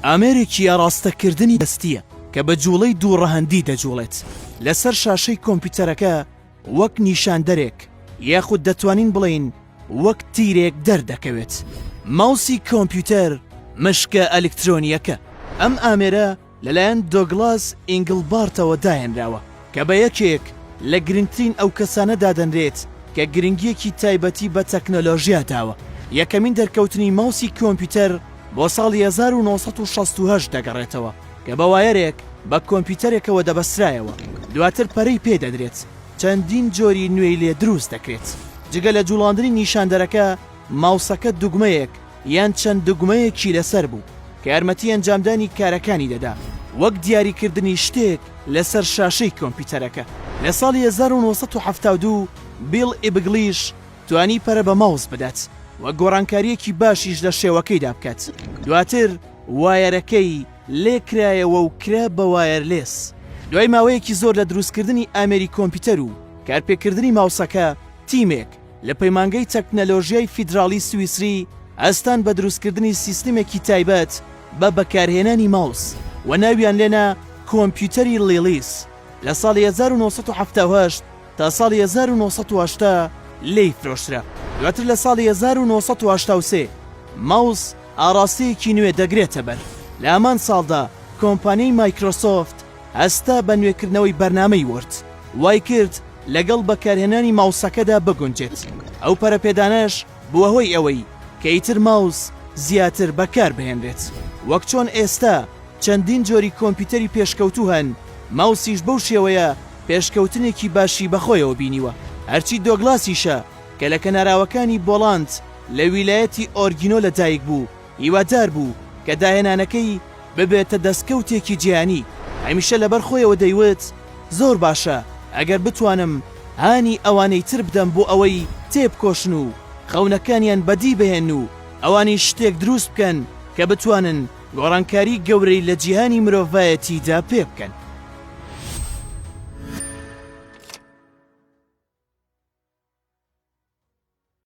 ئامێرێکی ئاڕاستەکردنی دەستییە کە بە جووڵەی دوو ڕەهەندی دەجووڵێت لەسەر شاشەی کۆمپیوتەرەکە وەک نیشاندەرێک یاخود دەتوانین بڵێین وەک تیرێک دەردەکەوێت. ماوسی کۆمپیوتەر مشکە ئەلکترۆنییەکە، ئەم ئامێرە لەلایەن دۆگڵاس ئینگڵبارتەوە داهێنراوە، کە بە یەکێک لە گرنگترین ئەو کەسانە دادەنرێت کە گرنگییەکی تایبەتی بە تەکنەلۆژیا داوە. یەکەمین دەرکەوتنی ماوسی کۆمپیوتەر بۆ ساڵی 1968 دەگەڕێتەوە، کە بە وایەرێک بە کۆمپیوتەرێکەوە دەبەسترایەوە، دواتر پەرەی پێ دەدرێت، چەندین جۆری نوێی لێ دروست دەکرێت. جگە لە جوڵاندنی نیشاندەرەکە، ماوسەکە دوگمەیەک یان چەند دوگمەیەکی لەسەر بوو کە یارمەتی ئەنجامدانی کارەکانی دەدا، وەک دیاریکردنی شتێک لەسەر شاشەی کۆمپیوتەرەکە. لە ساڵی 1972 بیڵ ئیبگڵیش توانی پەرە بە ماوس بدات و گۆڕانکارییەکی باشیش لە شێوەکەیدا بکات، دواتر وایەرەکەی لێ کرایەوە و کرا بە wireless. دوای ماوەیەکی زۆر لە دروستکردنی ئامێری کۆمپیوتەر و کارپێکردنی ماوسەکە، تیمێک لە پەیمانگەی تەکنەلۆژیای فیدراڵی سویسری هەستان بە دروستکردنی سیستمێکی تایبەت بە بەکارهێنانی ماوس و ناویان لێنا کۆمپیوتەری لیلیس لە ساڵی 1978 تا ساڵی 1980 لێی فرۆشرا. دواتر لە ساڵی 1983 ماوس ئاڕاستەیەکی نوێ دەگرێتە بەر. لە هەمان ساڵدا کۆمپانیای مایکرۆسۆفت هەستا بە نوێکردنەوەی بەرنامەی وۆرد، وای کرد لەگەڵ بەکارهێنانی ماوسەکەدا بگونجێت، ئەو پەرەپێدانەش بووە هۆی ئەوەی کە ئیتر ماوس زیاتر بەکاربهێنرێت. وەک چۆن ئێستا چەندین جۆری کۆمپیوتەری پێشکەوتوو هەن، ماوسیش بەو شێوەیە پێشکەوتنێکی باشی بەخۆیەوە بینیوە. هەرچی دۆگلاسیشە کە لە کەناراوەکانی بۆڵاند لە ویلایەتی ئۆرگینۆ لەدایک بوو، هیوادار بوو کە داهێنانەکەی ببێتە دەستکەوتێکی جیهانی، هەمیشە لەبەر خۆیەوە دەیوت، زۆر باشە ئەگەر بتوانم هانی ئەوانەی تر بدەم بۆ ئەوەی تێبکۆشن و خەونەکانیان بەدی بهێنن و ئەوانیش شتێک دروست بکەن کە بتوانن گۆڕانکاری گەورەی لە جیهانی مرۆڤایەتیدا پێ بکەن.